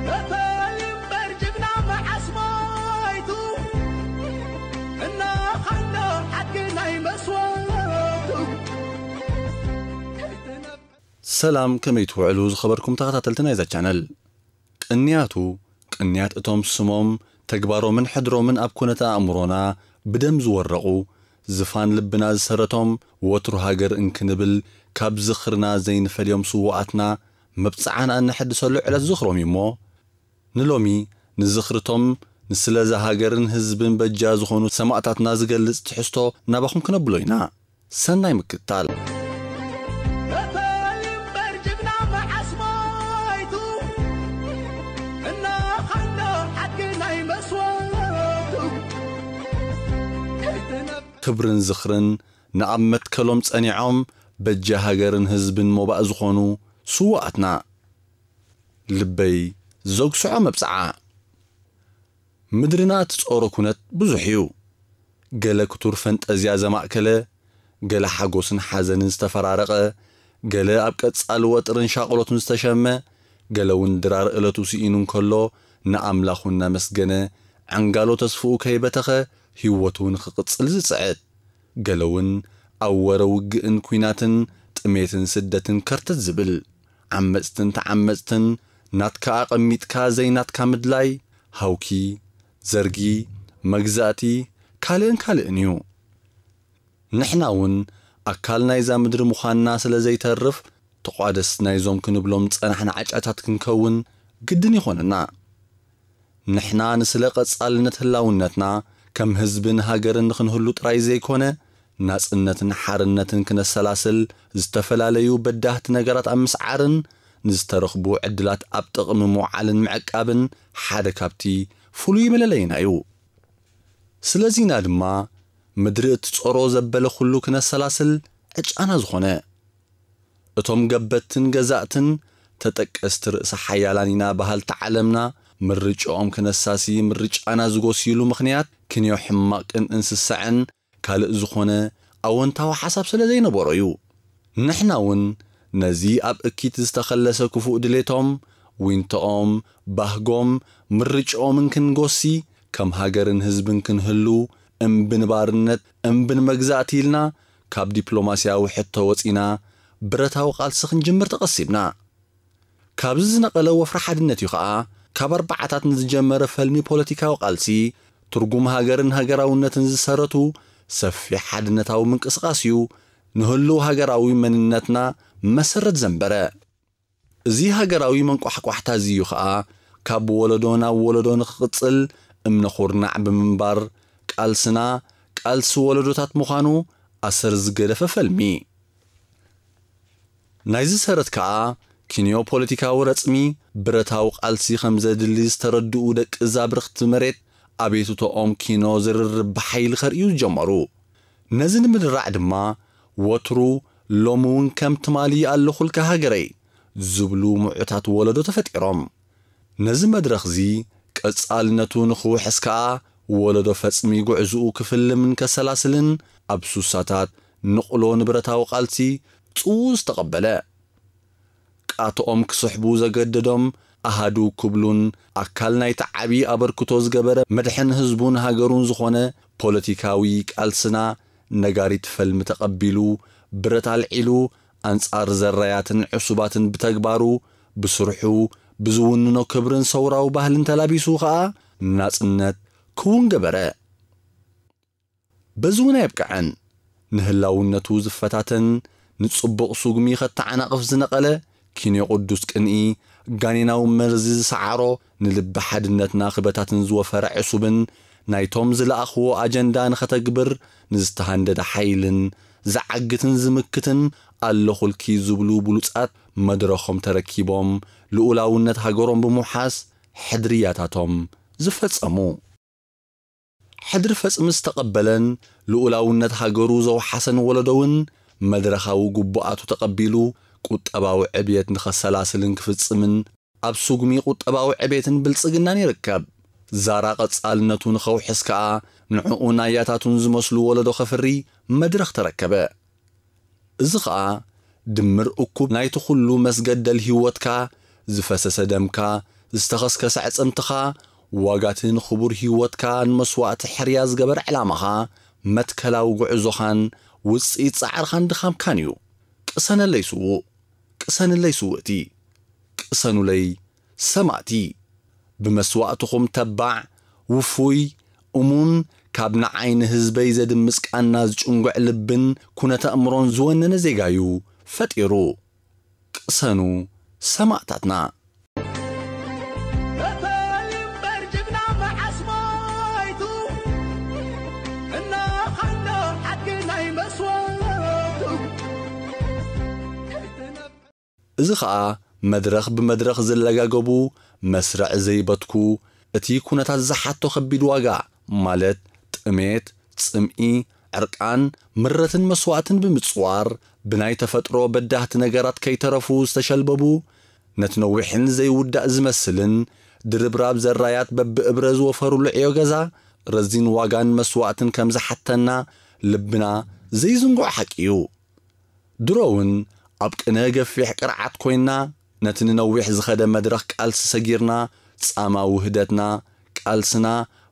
ተፈሊ እምበር ጅግና መዓስ ሞይቱ፣ እናኻሎ ሓቂ ናይ መስዋእቱ። ሰላም፣ ከመይ ትውዕሉ ዝኸበርኩም ተኸታተልቲ ናይዛ ቻነል? ቅንያቱ፣ ቅንያት እቶም ስሞም፣ ተግባሮምን ሕድሮምን ኣብ ኩነተ ኣእምሮና ብደም ዝወረቑ፣ ዝፋን ልብና ዝሰረቶም፣ ወትሩ ሃገር እንክንብል ካብ ዝኽርና ዘይንፈልዮም ስዉኣትና መብጽዓና እነሐድሰሉ ዕለት ዝኽሮም እዩ እሞ፣ ንሎሚ ንዝኽርቶም ንስለዛ ሃገርን ህዝብን በጃ ዝኾኑ ሰማእታትና ዝገልጽ ትሕዝቶ ናባኹም ክነብሎ ኢና። ሰናይ ምክትታል። ተፈሊ እምበር ጅግና መዓስ ሞይቱ፣ እናኻሎ ሓቂ ናይ መስዋእቱ። ክብርን ዝኽርን ንኣብ መትከሎም ጸኒዖም በጃ ሃገርን ህዝብን ሞባእ ዝኾኑ ስዉኣትና። ልበይ ዘጉስዖ መብጽዓ። ምድርና እትጾሮ ኩነት ብዙሕ እዩ። ገለ ክቱር ፈንጠዝያ ዘማእከለ፣ ገለ ሓጎስን ሓዘንን ዝተፈራረቐ፣ ገለ ኣብ ቀጻሊ ወጥርን ሻቕሎትን ዝተሸመ፣ ገለ እውን ድራር እለቱ ስኢኑ እንከሎ ንኣምላኹ እናመስገነ፣ ዕንጋሎ ተስፍኡ ከይበተኸ ህይወቱ ንኽቕጽል ዝጽዕት፣ ገለ እውን ኣብ ወረ ውግእን ኲናትን ጥሜትን ስደትን ከርተት ዝብል፣ ዓመጽትን ተዓመጽትን ናትካ ኣቐሚጥካ ዘይናትካ ምድላይ፣ ሃውኪ፣ ዘርጊ፣ መግዛእቲ፣ ካልእን ካልእን እዩ። ንሕና እውን ኣካል ናይዛ ምድሪ ምዃንና ስለ ዘይተርፍ፣ ተቋደስ ናይዞም ክንብሎም ዝጸናሕና ዓጫታት ክንከውን ግድን ይኾነና። ንሕና ንስለ ቀጻልነት ህላውነትና ከም ህዝብን ሃገርን ንኽንህሉ ጥራይ ዘይኮነ፣ ናጽነትን ሓርነትን ክነሰላስል፣ ዝተፈላለዩ በዳህቲ ነገራት ኣብ ምስዓርን ንዝተረኽቡ ዕድላት ኣብ ጥቕሚ ምውዓልን ምዕቃብን ሓደ ካብቲ ፍሉይ መለለይና እዩ። ስለዚና ድማ ምድሪ እትጾሮ ዘበለ ኩሉ ክነሰላስል ዕጫና ዝኾነ። እቶም ገበትን ገዛእትን ተጠቀስቲ ርእሰ ሓያላን ኢና በሃልቲ ዓለምና ምርጭኦም ክነሳሲ ምርጫና ዝጎስይሉ ምኽንያት ክንዮ ሕማቕን እንስሳዕን ካልእ ዝኾነ ኣወንታዊ ሓሳብ ስለ ዘይነበሮ እዩ። ንሕና እውን ነዚ ኣብ እኪት ዝተኸለሰ ክፉእ ድሌቶም፣ ዊንቶኦም፣ ባህጎም፣ ምርጭኦምን ክንጎሲ ከም ሃገርን ህዝብን ክንህሉ እምቢ ንባርነት እምቢ ንመግዛእቲ ኢልና ካብ ዲፕሎማስያዊ ሕቶ ወጺና ብረታዊ ቃልሲ ክንጅምር ተቐሲብና። ካብዚ ዝነቐለ ወፍሪ ሓድነት እዩ ኸኣ ካብ ኣርባዓታት ንዝጀመረ ፈልሚ ፖለቲካዊ ቃልሲ ትርጉም ሃገርን ሃገራውነትን ዝሰረቱ ሰፊሕ ሓድነታዊ ምንቅስቓስ እዩ ንህሉው ሃገራዊ መንነትና መሰረት ዘንበረ። እዚ ሃገራዊ መንቋሕቋሕታ እዚ እዩ ኸኣ ካብ ወለዶ ናብ ወለዶ ንኽቕጽል እምነ ኹርናዕ ብምንባር ቃልስና ቃልሲ ወለዶታት ምዃኑ ኣሰር ዝገደፈ ፈልሚ። ናይዚ ሰረት ከኣ ኪንዮ ፖለቲካዊ ረጽሚ ብረታዊ ቃልሲ ከም ዘድሊ ዝተረድኡ ደቂ እዛ ብርኽቲ መሬት ኣቤቱቶኦም ኪኖ ዝርርብ ብሓይሊ ከርእዩ ዝጀመሩ። ነዚ ንምድራዕ ድማ ወትሩ ሎሚ እውን ከም ትማሊ ኣለኹልካ ሃገረይ ዝብሉ ምዑታት ወለዶ ተፈጢሮም። ነዚ መድረኽዚ ቀጻልነቱ ንኽውሕስ ከኣ ወለዶ ፈጽሚ ጉዕዝኡ ክፍልምን ከሰላስልን ኣብ ሱሳታት ንቕሎ ንብረታዊ ቃልሲ ጽዉ ዝተቐበለ። ቃትኦም ክስሕቡ ዘገደዶም ኣሃዱ ክብሉን ኣካል ናይቲ ዓቢ ኣበርክቶ ዝገበረ መድሕን ህዝቡን ሃገሩን ዝኾነ ፖለቲካዊ ቃልስና ነጋሪት ፈልሚ ተቐቢሉ ብረት ኣልዒሉ ኣንጻር ዘራያትን ዕሱባትን ብተግባሩ ብስርሑ ብዝውንኖ ክብርን ሰውራዊ ባህልን ተላቢሱ ኸኣ ናጽነት ክውን ገበረ። በዚ እውን ኣየብቅዐን። ንህላውነቱ ዝፈታተን ንጽቡቕ ስጉሚ ኸተዓናቕፍ ዝነቐለ ኪንዮ ቅዱስ ቅንኢ ጋኔናዊ መርዚ ዝሰዓሮ ንልቢ ሓድነትና ክበታትን ዝወፈረ ዕሱብን ናይቶም ዝለኣኽዎ ኣጀንዳ ንኸተግብር ንዝተሃንደደ ሓይልን ዝዓግትን ዝምክትን ኣለኹልኪ ዝብሉ ብሉጻት መድረኾም ተረኪቦም ልኡላውነት ሃገሮም ብምውሓስ ሕድርያታቶም ዝፈጸሙ። ሕድሪ ፈጽሚ ዝተቐበለን ልኡላውነት ሃገሩ ዘውሓሰን ወለዶ እውን መድረኻዊ ግቡኣቱ ተቐቢሉ ቁጠባዊ ዕብየት ንኸሰላስልን ክፍጽምን ኣብ ስጉሚ ቁጠባዊ ዕቤትን ብልጽግናን ይርከብ። ዛራ ቀጻልነቱ ንኸውሕስ ከኣ ንዕኡ ናያታቱን ዝመስሉ ወለዶ ከፍሪ መድረኽ ተረከበ። እዚ ኸኣ ድምር እኩብ ናይቲ ኩሉ መስገደል ህይወትካ፣ ዝፈሰሰ ደምካ፣ ዝተኸስከሰ ኣዕጽምትኻ፣ ዋጋቲ ንኽቡር ህይወትካ ንመስዋእቲ ሕርያ ዝገበር ዕላማኻ፣ መትከላዊ ጉዕዞኻን ውጽኢት ጻዕርኻን ድኻምካን እዩ። ቅሰነለይ ስዉእ፣ ቅሰንለይ ስውእቲ፣ ቅሰኑለይ ሰማእቲ። ብመስዋእትኹም ተባዕ፣ ውፉይ፣ እሙን፣ ካብ ንዓይ ንህዝበይ ዘድምጽ ቃና ዝጭንጉዕ ልብን ኩነተ ኣእምሮን ዝወነነ ዜጋዩ ፈጢሩ። ቅሰኑ ሰማእታትና። እዚ ኸኣ መድረኽ ብመድረኽ ዝለጋገቡ መስርዕ ዘይበትኩ፣ እቲ ኩነታት ዝሓቶ ከቢድ ዋጋ፣ ማለት ጥሜት፣ ጽምኢ፣ ዕርቃን፣ ምረትን መስዋእትን ብምጽዋር፣ ብናይ ተፈጥሮ በዳህቲ ነገራት ከይተረፉ ዝተሸልበቡ፣ ነቲ ነዊሕን ዘይውዳእ ዝመስልን ድርብራብ ዘራያት በብእብረ ዝወፈሩሉ ዕዮ ገዛ፣ ረዚን ዋጋን መስዋእትን ከም ዝሓተና ልብና ዘይዝንግዖ ሓቂ እዩ። ድሮ እውን ኣብ ቅነ ገፊሕ ቅርዓት ኮይና፣ ነቲ ንነዊሕ ዝኸደ መድረኽ ቃልሲ ሰጊርና፣ ጻማ ውህደትና፣ ቃልስና፣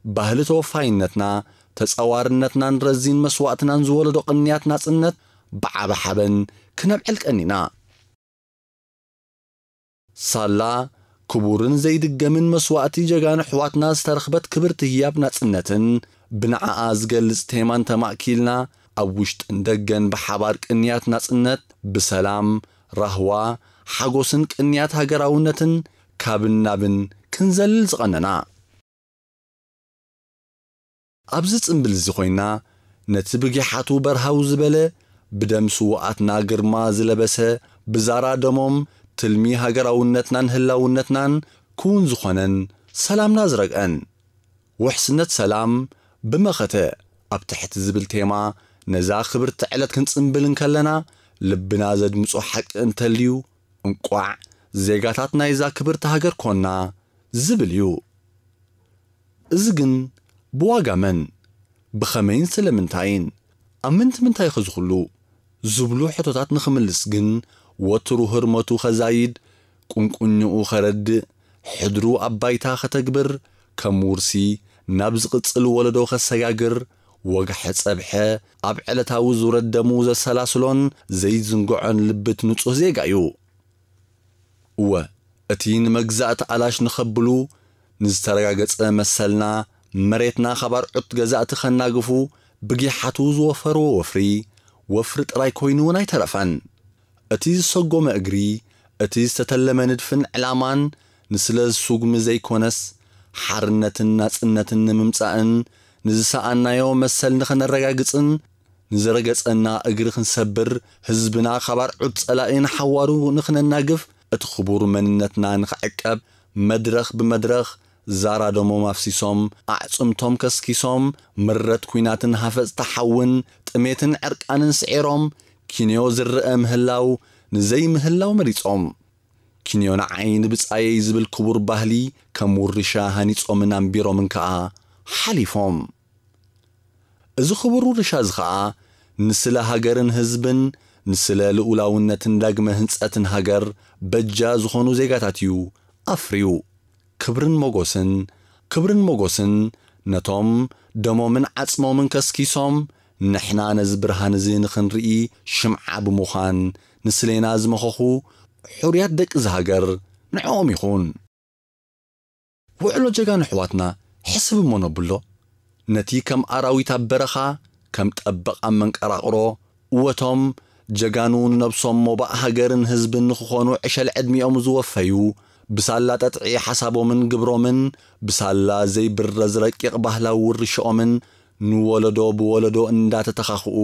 ባህሊ ተወፋይነትና፣ ተጻዋርነትናን ረዚን መስዋእትናን ዝወለዶ ቅንያት ናጽነት ብዓቢ ሓበን ክነብዕል ቀኒና። ሳላ ክቡርን ዘይድገምን መስዋእቲ ጀጋኑ ኣሕዋትና ዝተረኽበት ክብርቲ ህያብ ናጽነትን ብንዓኣ ዝገልጽ ቴማን ተማእኪልና፣ ኣብ ውሽጥን ደገን ብሓባር ቅንያት ናጽነት፣ ብሰላም፣ ራህዋ፣ ሓጎስን ቅንያት ሃገራውነትን ካብን ናብን ክንዘልል ዝቐነና። ኣብዚ ጽምብል እዚ ኮይና፣ ነቲ ብጊሓቱ በርሃው ዝበለ፣ ብደም ስዉኣትና ግርማ ዝለበሰ፣ ብዛራ ደሞም ትልሚ ሃገራውነትናን ህላውነትናን ክውን ዝኾነን ሰላምና ዝረግአን። ውሕስነት ሰላም ብመኸተ ኣብ ትሕቲ ዝብል ቴማ ነዛ ክብርቲ ዕለት ክንጽምብል እንከለና፣ ልብና ዘድምጾ ሓቂ እንተልዩ፣ እንቋዕ ዜጋታት ናይዛ ክብርቲ ሃገር ኮና ዝብል እዩ። እዚ ግን ብዋጋ መን? ብኸመይን ስለምንታይን? ኣብ ምንቲ ምንታይኸ ዝኹሉ? ዝብሉ ሕቶታት ንኽምልስ ግን ወትሩ ህርመቱ ኸዛይድ፣ ቁንቁኝኡ ኸረድእ፣ ሕድሩ ኣብ ባይታ ኸተግብር፣ ከም ውርሲ ናብ ዝቕጽል ወለዶ ኸሰጋግር፣ ወግሐ ጸብሐ ኣብ ዕለታዊ ዙረት ደሙ ዘሰላስሎን ዘይዝንግዖን ልብት ንጹህ ዜጋ እዩ። እወ፣ እቲ ንመግዛእቲ ኣላሽ ንኸብሉ ንዝተረጋገጸ መሰልና፣ መሬትና ካብ ኣርዑት ገዛእቲ ከናግፉ ብጊሓቱ ዝወፈርዎ ወፍሪ፣ ወፍሪ ጥራይ ኮይኑ እውን ኣይተረፈን። እቲ ዝሰጎመ እግሪ፣ እቲ ዝተተለመ ንድፍን ዕላማን ንስለ ዝሱጉሚ ዘይኮነስ፣ ሓርነትን ናጽነትን ንምምጻእን ንዝሰኣናዮ መሰል ንኸነረጋግጽን ንዝረገጸና እግሪ ክንሰብር፣ ህዝብና ካብ ኣርዑት ጸላኢ ንሓዋሩ ንኽነናግፍ፣ እቲ ክቡር መንነትና ንኽዕቀብ፣ መድረኽ ብመድረኽ ዛራ ደሞም ኣፍሲሶም፣ ኣዕጽምቶም ከስኪሶም፣ ምረት ኲናትን ሃፈጽቲ ሓውን፣ ጥሜትን ዕርቃንን ስዒሮም፣ ኪንዮ ዝረአ ምህላው ንዘይምህላው መሪጾም። ኪንዮ ንዓይ ንብጻየይ ዝብል ክቡር ባህሊ ከም ውርሻ ሃኒጾምን ኣንቢሮምን ከኣ ሓሊፎም። እዚ ክቡር ውርሻ እዚ ኸኣ ንስለ ሃገርን ህዝብን፣ ንስለ ልኡላውነትን ዳግመ ህንጸትን ሃገር በጃ ዝኾኑ ዜጋታት እዩ ኣፍርዩ። ክብርን ሞጎስን፣ ክብርን ሞጎስን ነቶም ደሞምን ዓጽሞምን ከስኪሶም፣ ንሕና ነዚ ብርሃን እዚ ንኽንርኢ ሽምዓ ብምዃን ንስሌና ዝመኸኹ ሕሩያት ደቂ እዚ ሃገር ንዕኦም ይኹን። ውዕሎ ጀጋኑ ኣሕዋትና ሕስብ እሞ ነብሎ። ነቲ ከም ኣራዊት ኣብ በረኻ፣ ከም ጠበቕ ኣብ መንቀራቕሮ፣ እወቶም ጀጋኑ ንነብሶም ሞባእ ሃገርን ህዝብን ንኽኾኑ ዕሸል ዕድሚኦም ዝወፈዩ፣ ብሳላ ጠጥዒ ሓሳቦምን ግብሮምን፣ ብሳላ ዘይብረዝ ረቂቕ ባህላዊ ውርሻኦምን፣ ንወለዶ ብወለዶ እንዳተተኻኽኡ፣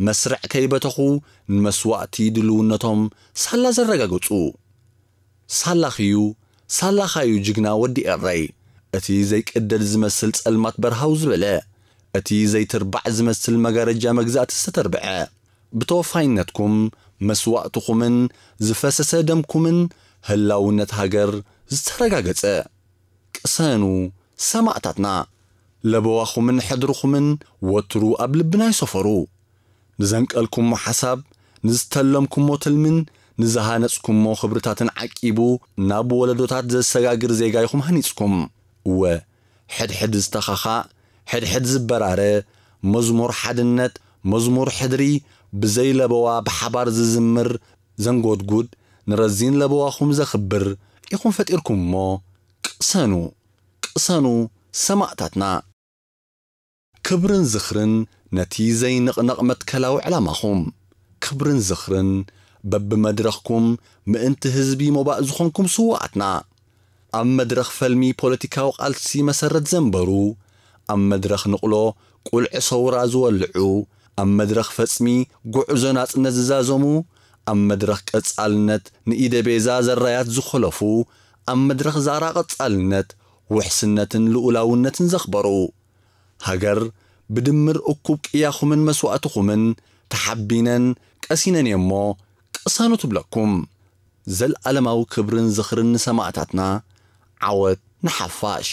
መስርዕ ከይበተኹ፣ ንመስዋእቲ ድልውነቶም ሳላ ዘረጋገጹ። ሳላኺዩ፣ ሳላኻዩ ጅግና ወዲ ኤረይ፣ እቲ ዘይቅደድ ዝመስል ጸልማት በርሃው ዝበለ፣ እቲ ዘይትርባዕ ዝመስል መጋረጃ መግዛእቲ ዝተተርብዐ፣ ብተወፋይነትኩም፣ መስዋእትኹምን ዝፈሰሰ ደምኩምን ህላውነት ሃገር ዝተረጋገጸ። ቅሰኑ ሰማእታትና፣ ለበዋኹምን ሕድርኹምን ወትሩ ኣብ ልብና ይሰፈሩ። ንዘንቀልኩሞ ሓሳብ፣ ንዝተለምኩሞ ትልምን ንዝሃነጽኩሞ ክብርታትን ዓቂቡ ናብ ወለዶታት ዘሰጋግር ዜጋ ኢኹም ሃኒጽኩም። እወ፣ ሕድሕድ ዝተኻኻእ፣ ሕድሕድ ዝበራረ፣ መዝሙር ሓድነት፣ መዝሙር ሕድሪ፣ ብዘይ ለበዋ ብሓባር ዝዝምር፣ ዘንጎድጉድ፣ ንረዚን ለበዋኹም ዘኽብር ኢኹም ፈጢርኩም እሞ፣ ቅሰኑ፣ ቅሰኑ ሰማእታትና። ክብርን ዝኽርን ነቲ ዘይንቕነቕ መትከላዊ ዕላማኹም። ክብርን ዝኽርን በብመድረኽኩም ምእንቲ ህዝቢ ሞባእ ዝኾንኩም ስውኣትና። ኣብ መድረኽ ፈልሚ ፖለቲካዊ ቃልሲ መሰረት ዘንበሩ፣ ኣብ መድረኽ ንቕሎ ቁልዒ ሰውራ ዝወልዑ፣ ኣብ መድረኽ ፈጽሚ ጉዕዞ ናጽነት ዝዛዘሙ፣ ኣብ መድረኽ ቀጻልነት ንኢደ ቤዛ ዘራያት ዝኾለፉ፣ ኣብ መድረኽ ዛራ ቀጻልነት ውሕስነትን ልኡላውነትን ዘኽበሩ። ሃገር ብድምር እኩብ ቅያኹምን መስዋእትኹምን ተሓቢነን ቀሲነን እየሞ ቅሰኑ ትብለኩም። ዘልኣለማዊ ክብርን ዝኽርን ንሰማእታትና፣ ዓወት ንሓፋሽ።